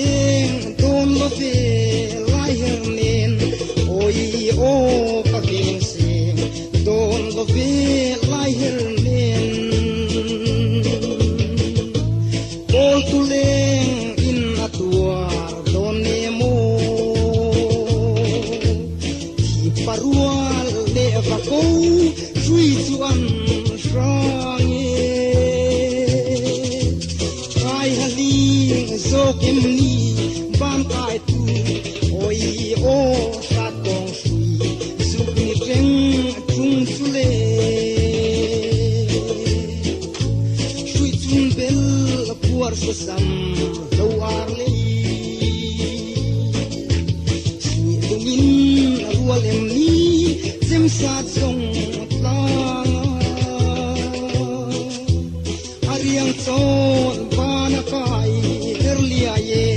leng dawn lo ve lai her nen Awi aw ka veng seng dawn lo ve lai her nen Kawl tu leng in a tuar dawn ne maw Thi parual leh va ko hrui chu an hrang e Kai haling zawk em ni ban kai tu Awi aw hrat kawng hrui zuk ni tleng chung chu le Hrui chun bel phuar sasam lo ar lei Suih lungin rual em ni chem sat zong tlang A riang chawn van a kai her liai e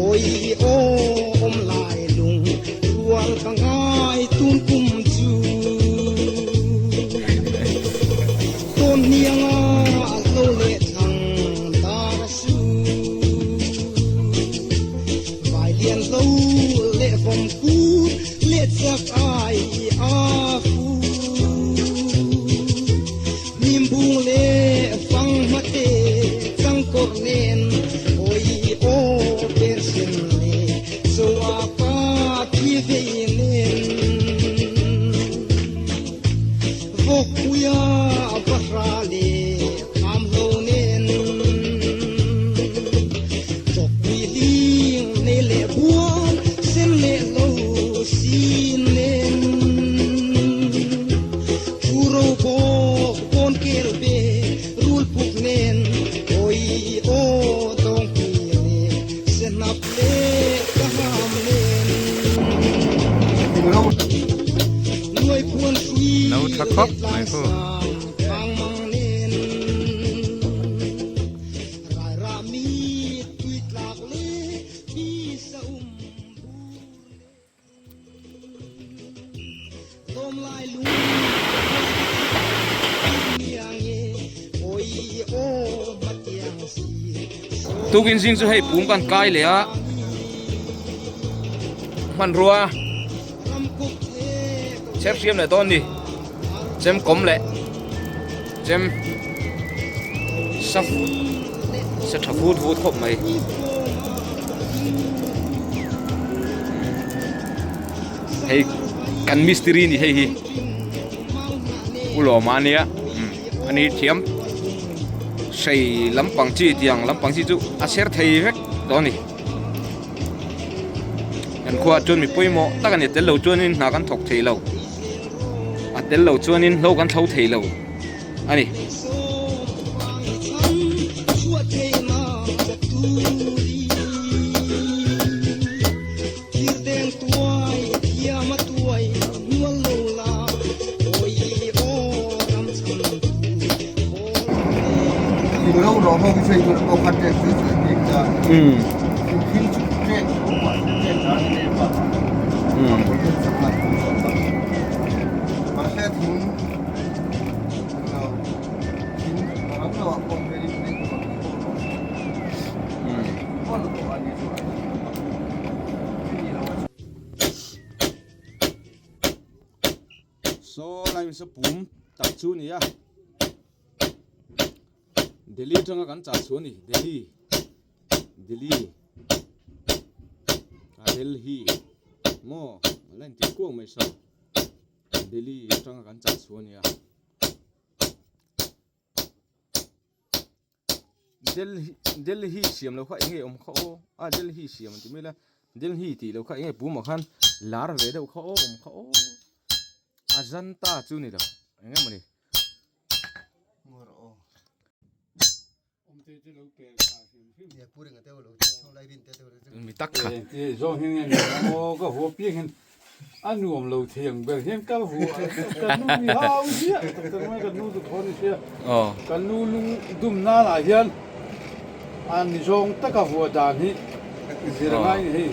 Awi aw awm lai lung rual ka ngai tun kum chu Tawn hnianga lo leh thlang dar a su Vai lian lo leh vawm kur leh chak ai a fu Nimbung leh fang hmate changkawr nen Awi aw per sen leh zo a pa thi vei nen Vawkpuia vahra leh kham hlo nen Chawkpui hling nei leh bual sen leh lo sin nen Thu ro bawk pawn kel ve rul puk nen Awi aw dawngpi leh sehnap leh ka ham nen Nuai phuan hrui No tha leh khawp mai tlang hu. sang thang mang nen Rai rah mi tui tlak leh pi sa um bur Lawm lai lung Tukin zing chu hei pum kan kai leh a hmanrua chher hriam leh dawn ni chem kawm leh chem sa sa tha vut vut khawp mai. Hei kan mistiri ni hei hi u lawma ania ani thiam hrei lampang chi tiang lampang chi chu a ser thei vek tawh a ni kan khuaah chuan mi pawimawh tak a ni tel lo chuanin hna kan thawk thei lo a tel lo chuanin hlo kan thlo thei lo a ni. Saw lai saw pum tak chu a ni a Delhi atanga kan chah chhuah a ni Delhi Delhi a Delhi maw a la inti kuau mai saw Delhi atanga kan chah chhuah a ni a. Delhi Delhi siam loh kha eng nge awm kha aw a Delhi siam an ti mai la Delhi tih loh kha eng nge pumah khan lar ve deuh kha aw awm kha aw Ajanta chu ni lo eng emaw ni. Mi tak kha. A nuam lo thei ang ber hian ka vu a, ka nu hi hau ziah tak tak mai ka nu chu thawn i hria. Ka nu lung dum nan ah hian a ni zawng taka vua dan hi zir a ngai ni hei.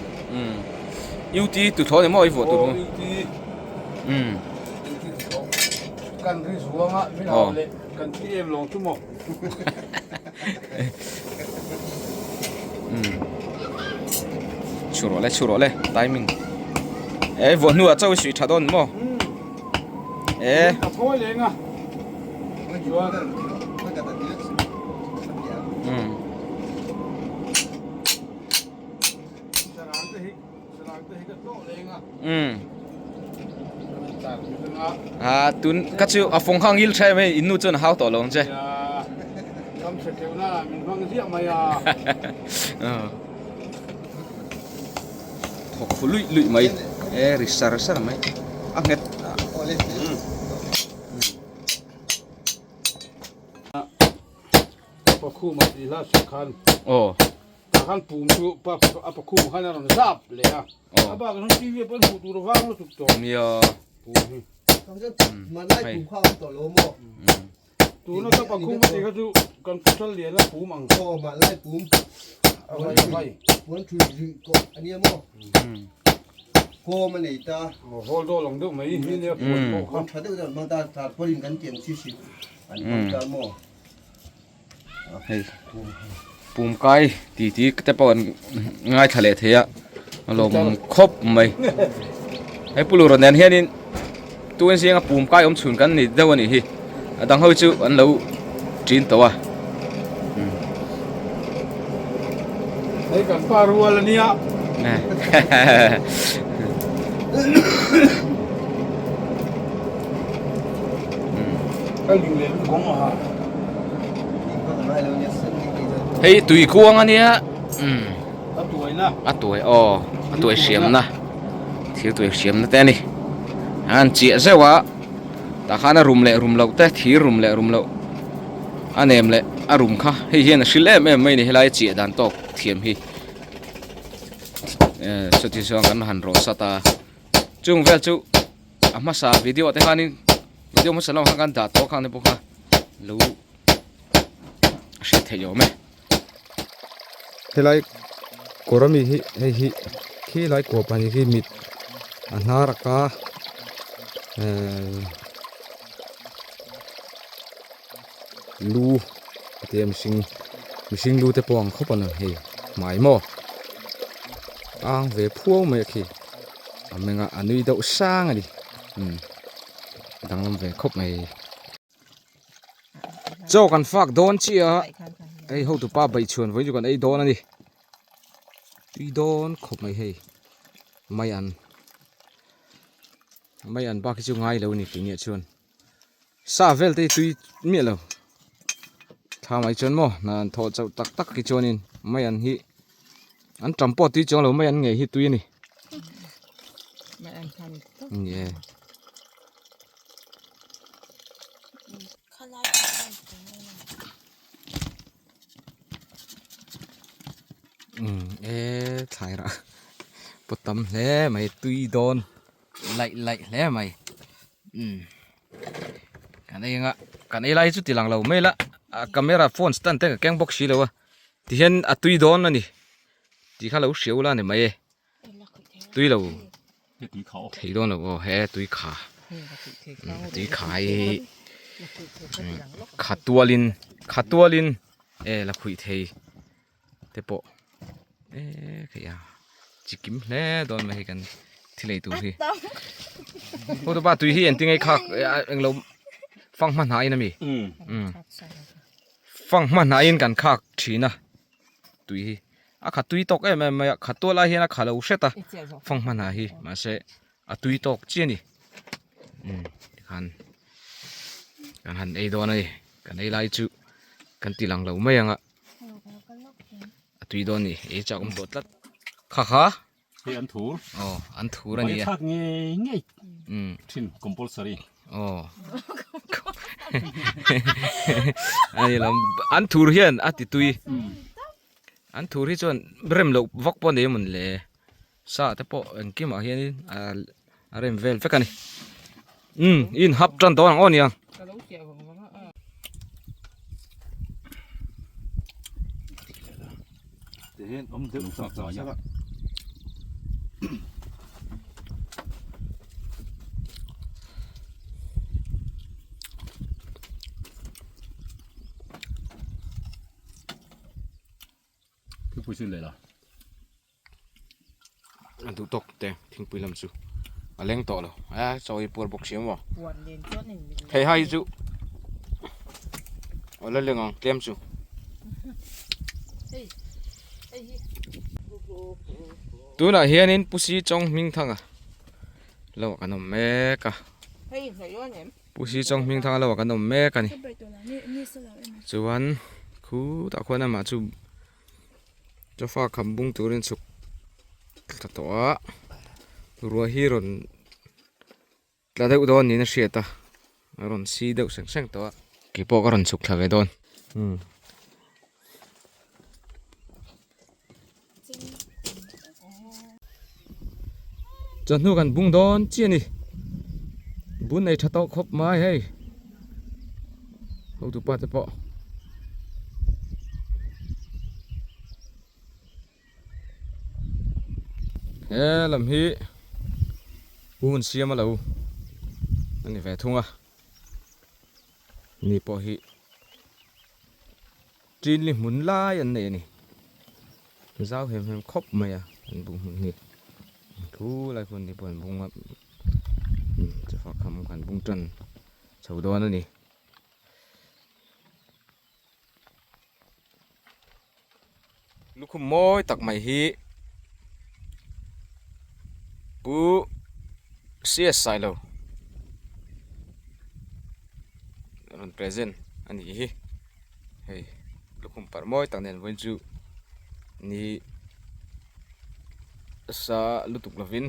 UT tu thawn emaw i vuah tur Aw UT. UT tu thawn. Kan ri zuang a min hau leh kan thi em lawng chu maw. Chhu rawh le chhu rawh le timing e vuah hnuah chauh i suih tha dawn maw e a thawi leng a chuan A tun ka chu a fawng kha ngil tha em hei in nu chuan a hau tawh lo ang che. Thawk fu luih luih mai e ri sar sar mai a nghet. Aw. Tah khan pum chu pa a pakhum khan a rawn zap leh a. A bak ah TV ah pawh hmuh tur a vang lutuk tawh. Nia. Pum hi. Tuna ka pakhum a tih kha chu kan futsal lian a pum ang. Aw hmanlai pum. A vai a vai. Puan thui rih kawh a nia maw. Kawm a nei ta. Aw hawl dawl ang deuh mai hi nia puan pawh kha. Puan tha deuh deuh an hmang ta tarpaulin kan tih ang chi hrim an hmang ta maw. Hei pum kai ti ti te pawh an ngaithla leh thei a a lawmawm khawp mai hei pu lura nen hianin tun zinga pum kai awm chhun kan ni deuh a nih hi a dang ho chu an lo ṭin tawh a. Hei kan pa rual a nia. Hei tui kuang a nia a tuai aw a tuai hriamna thil tuai hriamna te a ni a han chiah zeuh a tah khan a rum leh rum loh te thir rum leh rum loh a nem leh a rum kha hei hian a hril em em mai a ni helai a chiah dan tawk thiam hi chuti chuan kan han rawh sat a chung vel chu. A hmasa video ah te khanin video hmasa lamah khan kan dah tawh khang te pawh kha lo hriat theih awm e. Helai kawr ami hi hei hi khilai kawr pahnih khi mit a hnar a ka ehh lu a tia mihring mihring lu te pawh ang khawp a ni hei hmai maw tang ve phuau mai a khi. A meng a a nui deuh sang a ni umm danglam ve khawp mai chaw kan fak dawn chiah a hei hotupa baichhuan vawiin chu kan ei dawn a ni tui dawn khawp mai hei mai an mai an bak hi chu ngai lo a ni keiniah chuan sa vel te hi tui miah lo thla mai chuan maw hna an thawh chauh tak tak hi chuanin mai an hi. An tam pawh tui chuang lo mai an ngei hi tui a ni. Ni e. Um e thlai rah pawt tam hle mai tui dawn laih laih hle mai um kan ei anga kan ei lai chu ti lang lo mai la a camera phone stand te ka keng bawk si lo a. Tihian a tui dawn a ni tih kha lo hriau la ni mai e tui lo thei dawn lo aw he tui kha tui kha hi kha tualin kha tualin e la khuih thei te pawh e kei a chikim hle dawn mai hei kan thil ei tur hi hotupa tui hi engtin nge khak englo fanghma hnaiin a mi umm. Fanghma hnaiin kan khak thin a, tui hi a kha tui tawk em em mai a, kha tual lai hian a kha lo hret a, fanghma hnah hi mahse a tui tawk chiah a ni umm tikhan kan han ei dawn a ni kan ei lai chu kan ti lang lo mai ang a a tui dawn a ni ei chak awm tawh tlat kha kha. Hei an thur. Aw an thur a ni a. Vai thlak ngei ngei thin compulsory. Aw. Ani lam an thur hian a ti tui. An thur hi chuan rem loh vak pawh a nei amawn le. Sa te pawh engkimah hianin a rem vel vek a ni. Umm i inhap tan dawn ang aw nia. A duh tawk te thingpui lam chu a leng tawh lo a chaw hi puar bawk si maw hei hai chu a la leng ang tlem chu tunah hianin pusi chawng hming thanga lo kan awm mek a pusi chawng hming thanga lo kan awm mek a ni chuan khutah khuan amah chu. Sofa kham bung turin chhuk thla tawh a ruah hi rawn tla deuh dawn niin a hriat a a rawn si deuh seng seng tawh a keipawh ka rawn chhuk thla ve dawn umm. Chawhnu kan bung dawn chiah a ni bun nei tha tawh khawp mai hei hotupa te pawh. He lam hi pu hun siam a lo a ni ve thung a ni pawh hi Chinli hmun lai an nei a ni. Zau hem hem khawp mai a an buk hmun hi. Thu lai khuan ni pawh an bung a chawfak kham kan bung tan chho dawn a ni. Lukhum mawi tak mai hi Pu CS Sailo rawn present a nih hi hei lukhum parh mawi tak nen vawiin chu ni sa lutuk lovin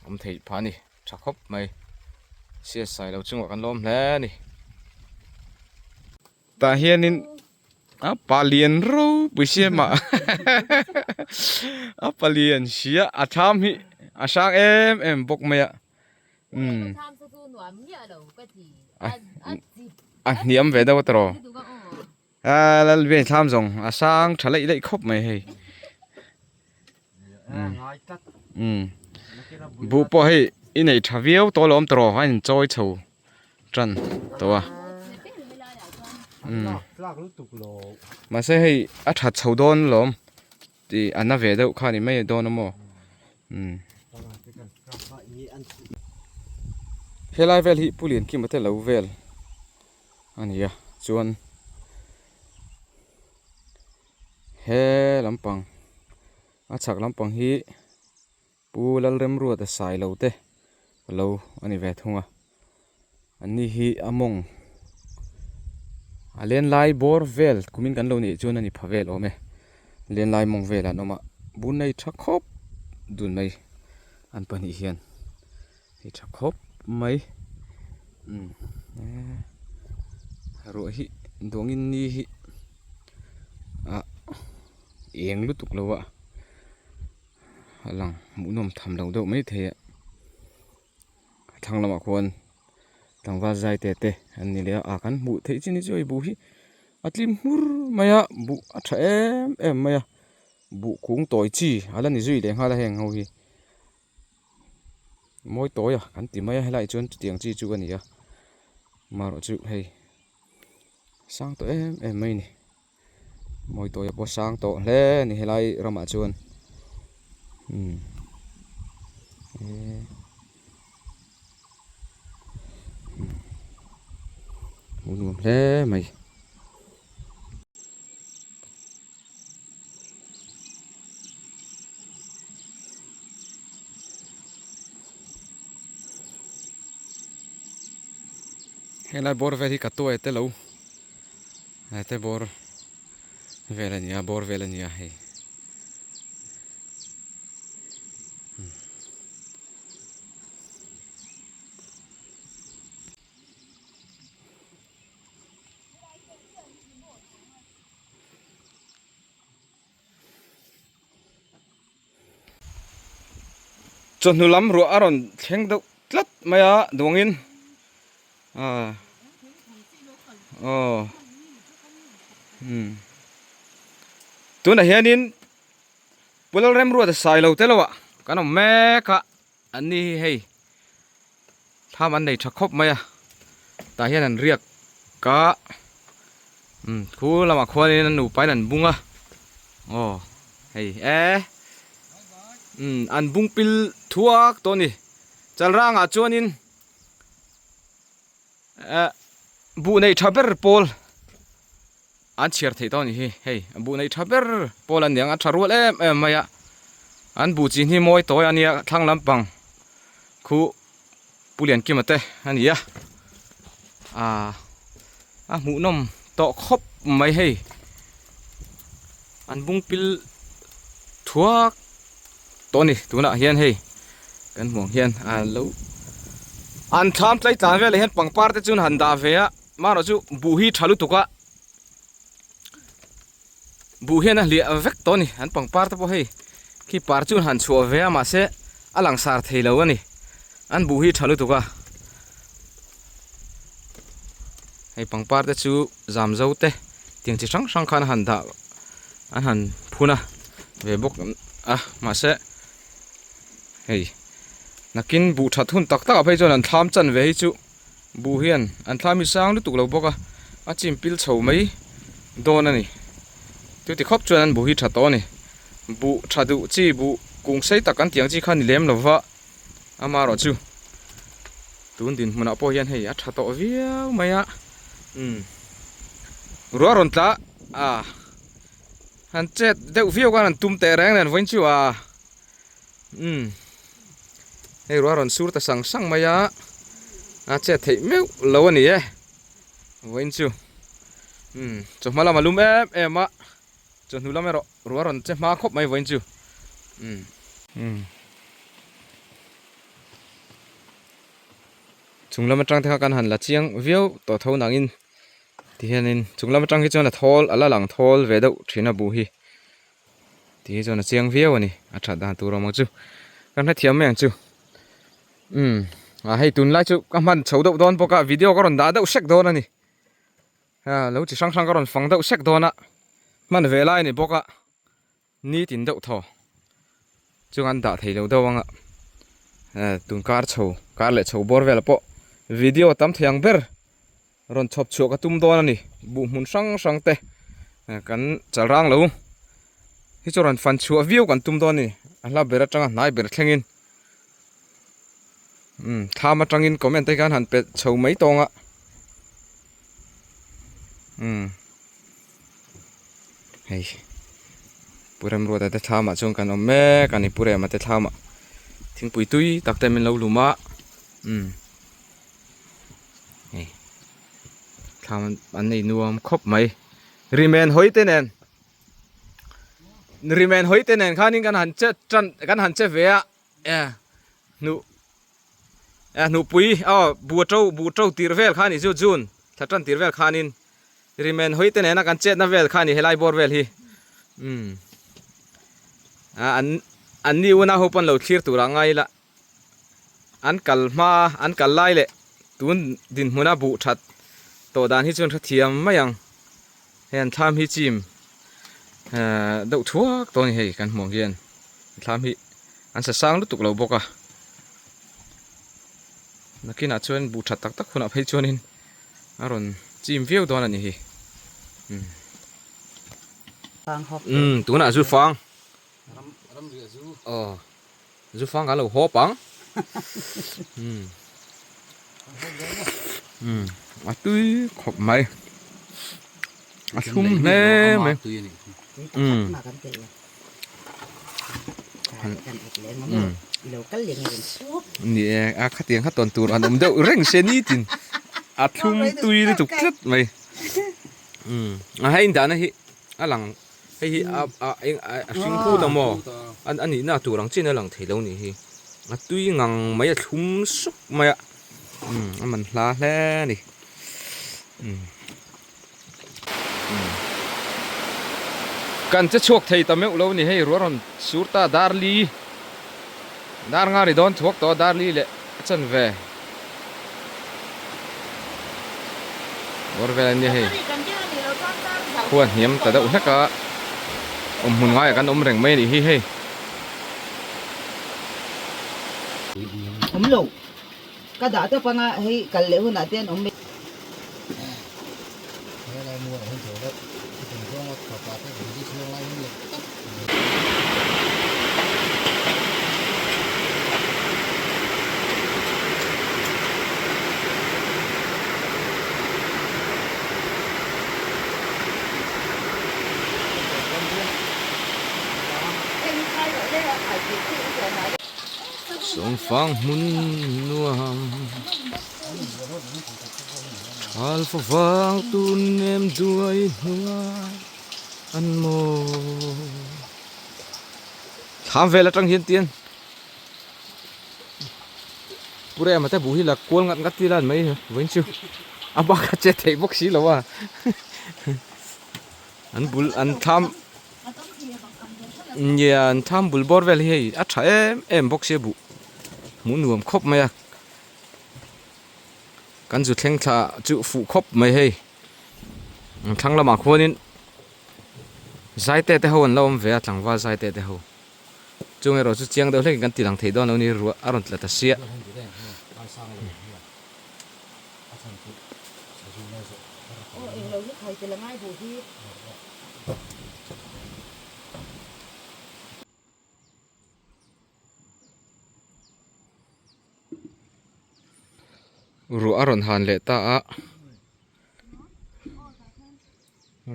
awm theih phah a ni tha khawp mai CS Sailo chungah kan lawm hle a ni. Tah hianin a palian ropui siam a a palian sia a tham hi a hrang em em bawk mai a umm a hniam ve deuh a tawh a lalbiain thlam zawng a sang tha laih laih khawp mai hei umm buh pawh hei i nei tha viau tawh alawm tawh a inchawi chho. tan tawh a mahse hei a that chho dawn lawm tih a na ve deuh kha ni mai dawn a maw helai vel hi pu Liankima te lo vel a ni a chuan he lampang a chhak lampang hi. Pu Lalremruata Sailo te lo a ni ve thung a, an ni hi a mawng a lenlai bawr vel kumin kan lo neih chuan a ni pha vel awm e, lenlai mawng vel an awm a, bun nei tha khawp dun mai an pahnih hian hei tha khawp mai umm ruah hi duangin ni hi ah eng lutuk lo a. A lang hmuhnawm tham loh deuh mai thei a a thlang lamah khuan tlangval zai te te an ni leh a ah kan hmuh theih chin hi chu hei buh hi a tlim hmur mai a buh a tha em em mai a buh kung tawi chi a la ni zui leh nghal a heng ho hi mawi tawi a kan ti mai a helaiah chuan chutiang chi chu a ni a marawh chu hei sang tawh em em mai a ni. Mawi tawia pawh sang tawh hle a ni helai ramah chuan umm eee hmuh nuam hle mai. Helai bawr vel hi ka tuai te lo. Hete bawr vel a ni a bawr vel a ni a hei. Chawhnu lam ruah a rawn thleng deuh tlat mai a duangin ah aw umm tunah hianin Pu Lalremruata Sailo te lohah kan awm mek a an ni hi hei thlam an nei tha khawp mai a tah hian an riak a umm khu lamah khuanin an nupain an bung a aw hei e. Umm an bung pil thuak tawh a ni. Chalrangah chuanin eh buh nei tha ber pawl an chhiar theih tawh a ni hi. Hei buh nei tha ber pawl an ni ang a tha rual em em mai a. An buh chin hi mawi tawi a nia thlang lampang khu Pu Liankima te a ni a. Aaa a hmuhnawm tawh khawp mai hei. An bung pil thuak tawh a ni tunah hian hei kan hmuh ang hian a lo an thlam tlai tlan velah hian pangpar te chu an han dah ve a marawh chu buh hi tha lutuk a buh hian a hliah vek tawh a ni an pangpar te pawh hei khi par chu an han chhuah ve a mahse a langsar thei lo a ni an buh hi tha lutuk a hei pangpar te chu zam zo te tiang chi hrang hrang khan a han dah an han phun a ve bawk a mahse hei nakin buh that hun tak tak ah phei chuan an thlam chan ve hi chu buh hian an thlam hi sang lutuk lo bawk a a chim pil chho mai dawn a ni chuti khawp chuan an buh hi tha tawh a ni buh tha duh chi buh kung sei tak an tih ang chi kha ni lem lo va. Amaherawhchu tun dinhmunah pawh hian hei a tha tawh viau mai a umm ruah rawn tla a han chet deuh viau khan an tum teh reng nen vawiin chu a umm hei ruah rawn sur ta sang sang mai a a chet theih meuh lo a ni e vawiin chu umm chawhma lam a lum em em a chawhnu lam erawh ruah rawn che hma khawp mai vawiin chu umm. Umm. Chung lam atang te kha kan han la chiang viau tawh tho nangin tihianin chung lam atang hi chuan a thawl a la lang thawl ve deuh thin a buh hi ti hi chuan a chiang viau a ni a that dan tur awm ang chu kan hrethiam mai ang chu umm a hei tunlai chu ka hman chho deuh dawn bawk a video ka rawn dah deuh hrek dawn a ni a lo chi hrang hrang ka rawn fang deuh hrek dawn a hman ve lai a ni bawk a. Nitin deuh thaw chung an dah thei lo deuh ang a, tun kar chho kar leh chho bawr velah pawh video tam thei ang ber rawn chhawp chhuah ka tum dawn a ni buh hmun hrang hrang te kan chal rang lo hi chu rawn fan chhuah viau kan tum dawn a ni a hla ber atanga hnai ber thlengin umm thlam atangin comment te khan han pe chho mai tawng a umm. Hei Pu Remruata te thlamah chuan kan awm mek a ni Pu Rema te thlamah thingpui tui tak te min lo lum a umm hei thlam an nei nuam khawp mai rimen hawi te nen rimen hawi te nen khanin kan han che tan kan han che ve a e hnuh e hnuhpui aw buh to buh to tir vel kha a ni chu June thla tan tir vel khanin. Rimen hawi te nena kan chetna vel kha a ni helai bawr vel hi umm a an an ni una ho pawn lo thlir turah ngai ila an kal hma an kal lai leh tun dinhmuna buh that tawh dan hi chuan hrethiam mai ang hei an thlam hi chim ehh deuh thuak tawh a ni hei kan hmuh ang hian thlam hi an sa sang lutuk lo bawk a nakinah chuan buh that tak tak hunah phei chuanin. A rawn chim viau dawn a ni hi. Umm tunah zu fang. Aw zu fang kan lo hawp ang. Umm umm a tui khawp mai. A thlum hle mai. Umm. Ni e a khatiang kha tawn tur an awm deuh reng se nitin a thlum tui lutuk tlat mai umm a hei dahna hi a lang hei hi a a eng a hring phut a maw a nihna tur ang chian a lang thei lo nih hi a tui ngang mai a thlum sup mai a umm a man hla hle a ni umm. Kan che chhuak thei ta meuh lo ni hei ruah rawn sur ta Darli dar nga ri dawn thuak tawh a Darli leh a chan ve bawr vel a nia hei khua hniam ta deuh hlek a awm hmun ngaiah kan awm reng mai a nih hi hei. Awm lo. Ka dah tawp anga hei kal leh hunah te an awm mai. Sawmfang hmun nuam Thal favang tun nem duai hnuai an maw Thlam vel atang hian tian Pu Rema te buh hi la kual ngat ngat ila an mai vawiin chu a bak a che theih bawk si lo a an bul an thlam nia an thlam bul bawr vel hi hei a tha em em bawk sia buh hmuh nuam khawp mai a kan zu thleng thla chu fuh khawp mai hei an thlang lamah khuanin zaite te ho an lo awm ve a tlangval zaite te ho. Chung erawh chu chiang deuh hlekin kan ti lang thei dawn lo ni ruah a rawn tla ta sia. Ruah a rawn han leh ta a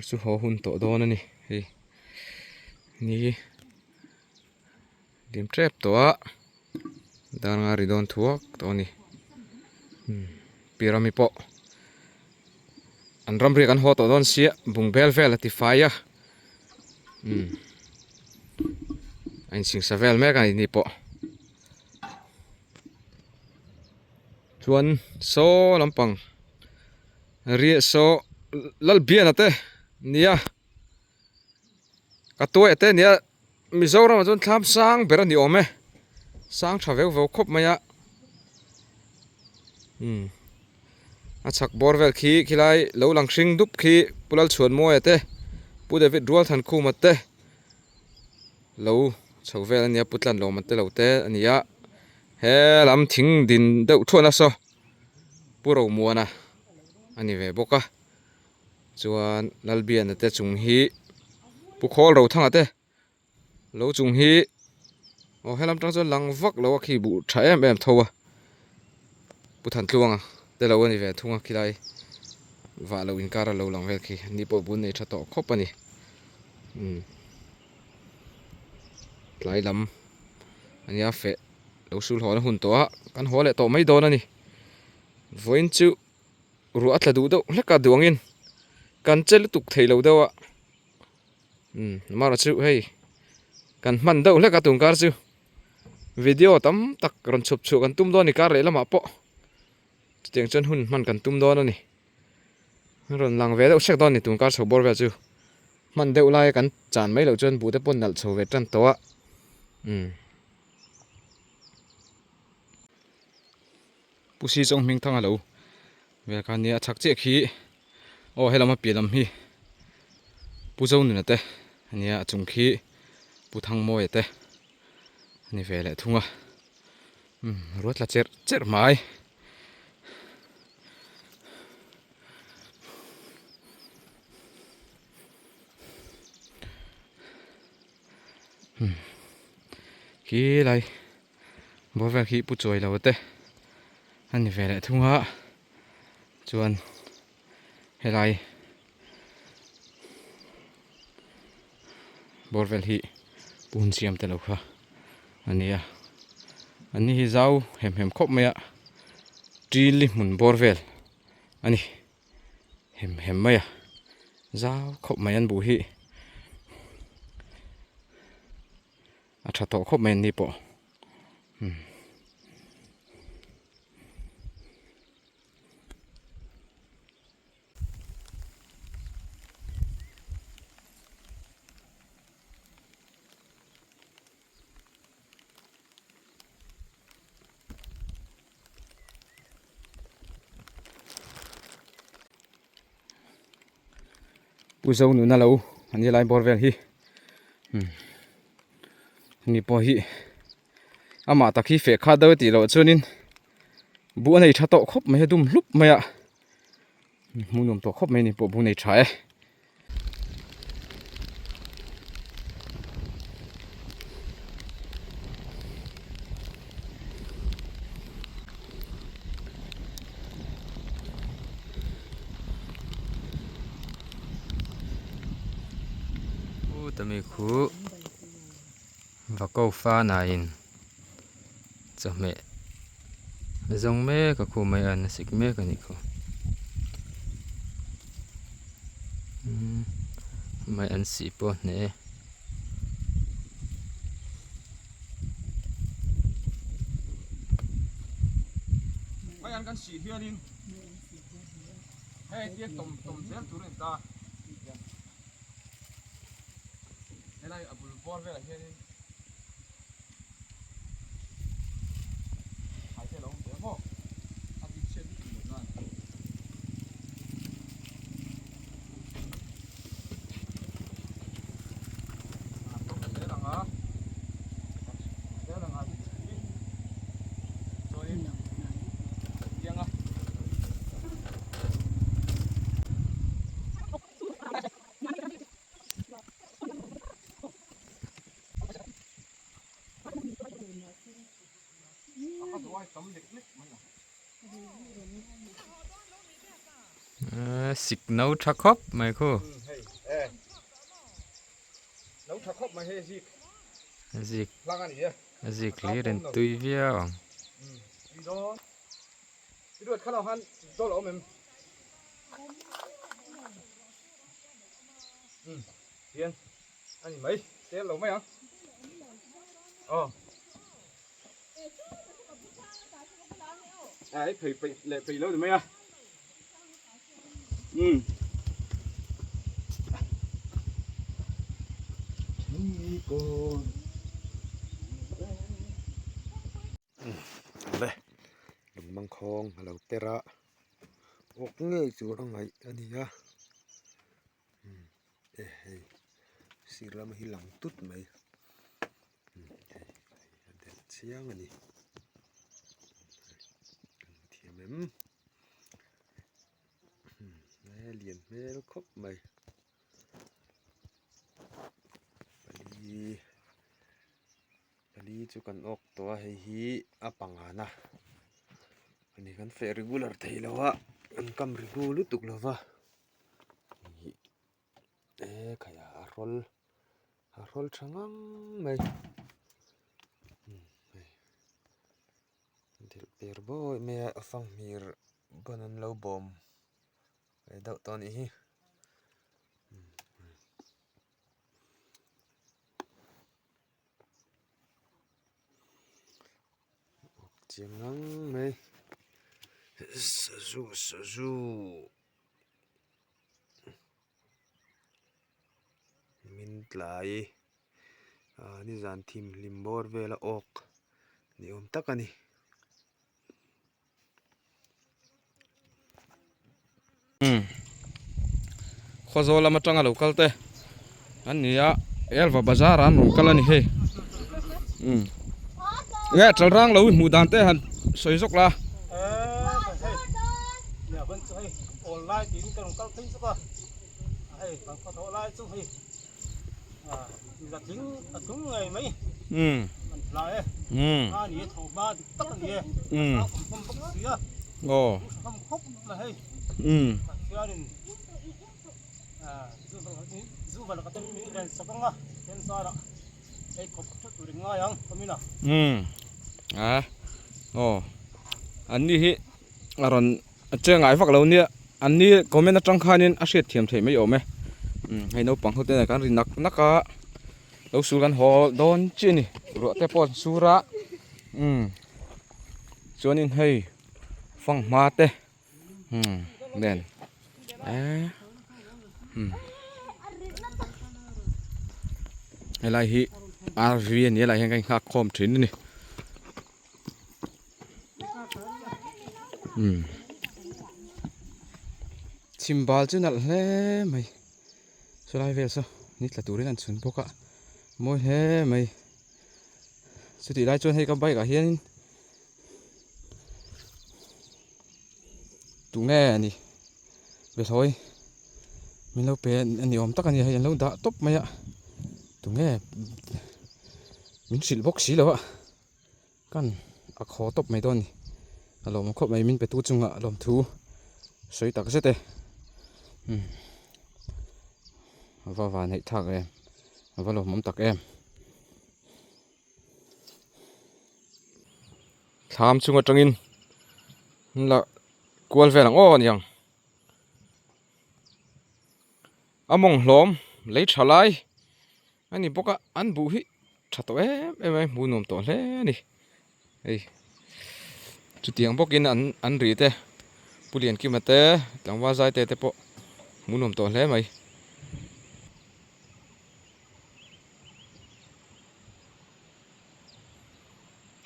chu haw hun tawh dawn a ni hei ni dim tep tawh a dar nga ri dawn thuak tawh a ni pyramid pawh an ramriak an haw tawh dawn sia bungbel vel a ti fai a a insingsa vel mek a ni pawh. Chuan saw lampang riah saw Lalbiana te nia ka tuai te nia Mizoram ah chuan thlam sang ber a ni awm e sang tha veu veu khawp mai a umm a chhak bawr vel khi khilai lo lang hring dup khi Pu Lalchhuanmawia te Pu David Rualthankhuma te. Lo chho vel a nia pu tlan lawm an te lo te a ni a he lam thing din deuh thuan a saw pu Romuana a ni ve bawk a chuan Lalbiana te chung hi pu Khawl Rothanga te lo chung hi aw helam tang chuan lang vak lo a khi buh tha em em tho a pu Thantluanga te lo a ni ve thung a khilai vah loh inkar a lo lang vel khi ni pawh bun nei tha tawh khawp a ni. Umm tlai lam a nia feh lo sul haw na hun tawh a kan haw leh tawh mai dawn a ni vawiin chu ruah a tla duh deuh hlek a duangin kan che lutuk thei lo deuh a umm amaherawh chu hei kan hman deuh hlek a tun kar chu video tam tak rawn chhup chhuah kan tum dawn a ni kar lehlamah pawh chutiang chuan hun hman kan tum dawn a ni. Rawn lang ve deuh hrek dawn a ni tun kar chho bawr vel chu hman deuh laia kan chan mai loh chuan buh te pawh nalh chho ve tan tawh a umm Pu Si Chawng hming thang a lo vel kha nia a chhak chiah khi aw helam a piah lam hi Pu Zonuna te a nia a chung khi Pu Thangmawia te a ni ve leh thung a umm ruat tla cherh cherh mai. Khi lai bawr vel khi pu chuai lo te a ni ve leh thung a chuan helai bawr vel hi pu hun siam te lo kha a ni a an ni hi zau hem hem khawp mai a tili hmun bawr vel a ni hem hem mai a zau khawp mai an buh hi a tha tawh khawp mai an ni pawh umm. Pu zo nuna lo an ni lai bawr vel hi ni pawh hi amah tak hi feh khat deuh a tih loh chuanin buh a nei tha tawh khawp mai a dum hlup mai a hmuh nuam tawh khawp mai a ni pawh buh nei tha e. Tami khu Vako fanain chawhmeh zawng mek a khu mai a an sik mek a nih khaw umm mai an sih pawh a hneh e. Mai an kan sih hianin hei tia tawm tawm zel tur a ni ta. Helai a bul bawr velah hianin thlai te a lo awm ve a maw a bik chhiat lutuk loh nan. A tawm zel ang a, zel ang a chuanin tiang a. Sik no tha khawp mai khu. Zik zik hlir in tui viau ang. Um hian a ni mai tel lo mai ang aw a hei phei peih leh peih lo ni mai a um le lung mangkhawng a lo per a awk ngei tur a ngaih a ni a e hei sir lam hi lang tut mai hei a delh chiang a ni kan hmu thiam em e lian hmel khawp mai pali pali chu kan awk tawh a hei hi a pangana a ni kan feh regular thei lo a an kam ri lutuk lo va. Ih e khai a hrawl a hrawl tha ngang mai hei delh per bawih mai a a fanghmir ban an lo bawm ve deuh tawh a nih hi. Chiang ngang mai sazu sazu. Min tlai ah nizan thim hlim bawr vela awk ni awm tak a ni. Khawzawl lam atanga lo kal te an ni a Elva bazar ah an rawn kal a ni hei umm nge chalrang lo i hmuh dan te han sawi zawk la. An ni hi a rawn che ngai vak lo nia an ni comment atang khanin a hriat thiam theih mai awm e hei naupang ho te nen kan ri nak nak a lo sul kan haw dawn chiah a ni ruah te pawh an sur a chuanin hei fanghma te nen eee helai hi rv a ni a helai hian kan inghak khawm thin a ni. Chhimbal chu nalh hle mai chulai vel saw ni tla turin an chhun bawk a mawi hle mai chutih lai chuan hei ka bike ah hianin tunge a ni behlawi min lo pe a ni awm tak a ni hei an lo dah tawp mai a tunge min hrilh bawk si lo a. Kan a khaw tawp mai dawn a ni. A lawm khawp mai min petu chungah lawmthu sawi tak zet e. Umm a va van neih thlak em a va lawmawm tak em. Thlam chung atangin an la kual vel ang aw aniang. A mawng hlawm lei tha lai a ni bawk a an buh hi tha tawh em em mai hmuh nuam tawh hle a ni hei chutiang bawkin an an ri te Pu Liankima te tlangval zai te te pawh hmuh nuam tawh hle mai.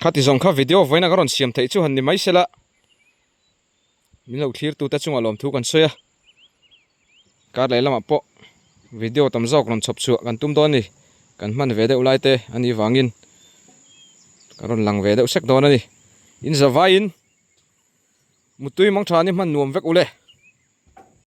Khati zawng kha video vawiin a ka rawn siam theih chu han ni mai sela min lo thlir tute chungah lawmthu kan sawi a kar leh lamah pawh video tam zawk rawn chhawp chhuah kan tum dawn a ni kan hman ve deuh lai te a nih vangin ka rawn lang ve deuh sek dawn a ni in zavaiin mutui mangtha ni hman nuam vek ule.